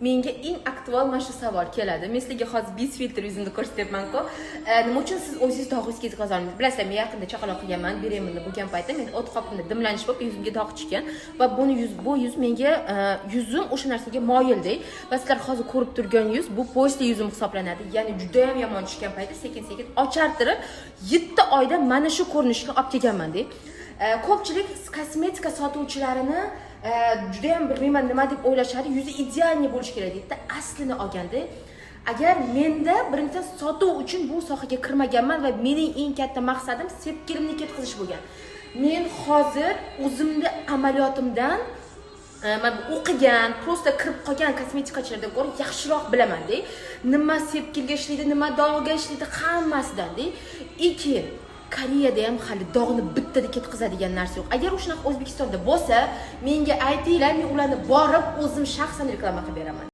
Menga eng aktual mana shu savol keladi. Men sizlarga hozir без фильтр yuzimni ko'rsatyapman-ku. Nima uchun siz o'zingiz dog'ingizni ketkaza olmaysiz? Bilasizlar, men yaqinda chaqaloq qilganman, беременна bo'lgan paytim men o't qopimda dimlanish bo'lib, yuzimga dog' tushgan va buni yuz bu yuz menga yuzim o'sha narsaga moyilda. Va sizlar hozir ko'rib turgan yuz bu после yuzim hisoblanadi. Ya'ni juda ham yomon tushgan payti sekin-sekin ochartirib 7 oyda mana shu ko'rinishga olib kelganman-da. Ko'pchilik kosmetika sotuvchilarini judayam bilmayman nima deb o'ylashadi, yuzi идеальный bo'lishi kerak deydi. Aslini olganda, agar menda birinchidan sotuv uchun bu sohaga kirmaganman va mening eng katta maqsadim sepkilimni ketkazish bo'lgan. Men hozir o'zimni amaliyotimdan man o'qigan, просто kirib qolgan kosmetikachilardan ko'ra yaxshiroq bilaman-da. Nima sepkilga ishlaydi, nima dog'ga ishlaydi, hammasidan-da. И keyin Koreyada ham hali dog'ni bittada ketkazadigan narsa yo'q. Agar shunaqa O'zbekistonda bo'lsa, menga aytinglar, men ularni borib o'zim shaxsan reklama qilib beraman.